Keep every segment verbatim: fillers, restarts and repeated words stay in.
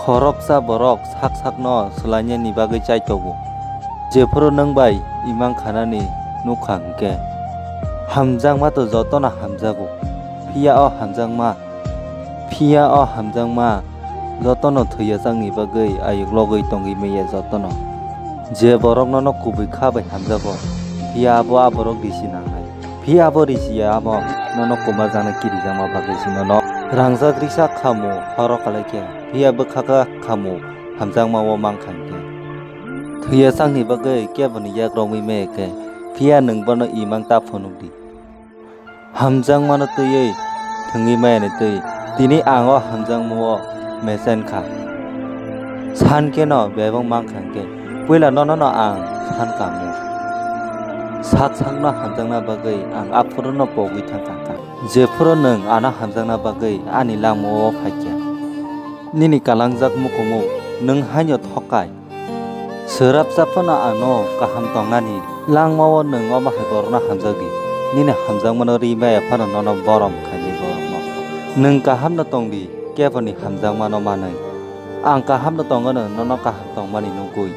Khoroksa borok sak sakno swlainani bagwi chaitogo. Jephuru nwng bai imang khanani nukha hwnkhe, hamjakma to jotono hamjago, phiya o hamjakma, phiya o hamjakma jotono thwi yachakni bagwi ayuk logwi tongwi maya jotono. Je borok nono kubui kha bai hamjago, phiya abo a borok risi nangnai. Phiya abo risi ya abo nono kwmajaknai kirijakma bagwi se nono rangchak risa khamu horo kalaikhe, phiya bwkha kha khamu hamjakma o mankha hwnkhe. Thwi yachakni bagwi keboni yak romwi maya khe, phiya nwng bono imang ta phunukdi. Hamjakmano twiwi thwngwi mayani twi, tini ang o hamjakmao mechen kha. San kheno bebak mankha hwnkhe, puila nono no ang san kamo. Sak sakno hamjakna bagwi ang aphuruno pogwi thangkha kha. Jephuru nwng ano hamjakna bagwi ani lamao phaikha, nini kalangjak mukumu nwng haino thokai. Swrapsa phano ano kaham tongnani langmao nwng omo hai borokno hamjakdi. Nini hamjakmano ri maya phano nono borom khainai borokno. Nwng kahamno tongdi, keboni hamjakmano manwi. Ang kahamno tongwno nono kaham tongmani nugwi.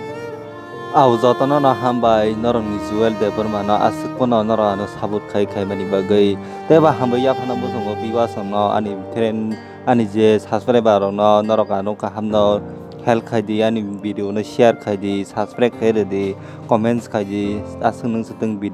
Au jotono no hambai, norokni Joel Debbarma no aswk phano norok ano support khai khaimani bagwi. Tei ba hambai yaphano bosongo Biwasongno ani friend, ani je subscriber rokno norok ano kahamno help khaidi, ani video no share khaidi, subscribe khai rwdi, comments khaidi, aswk nwng swtwng video.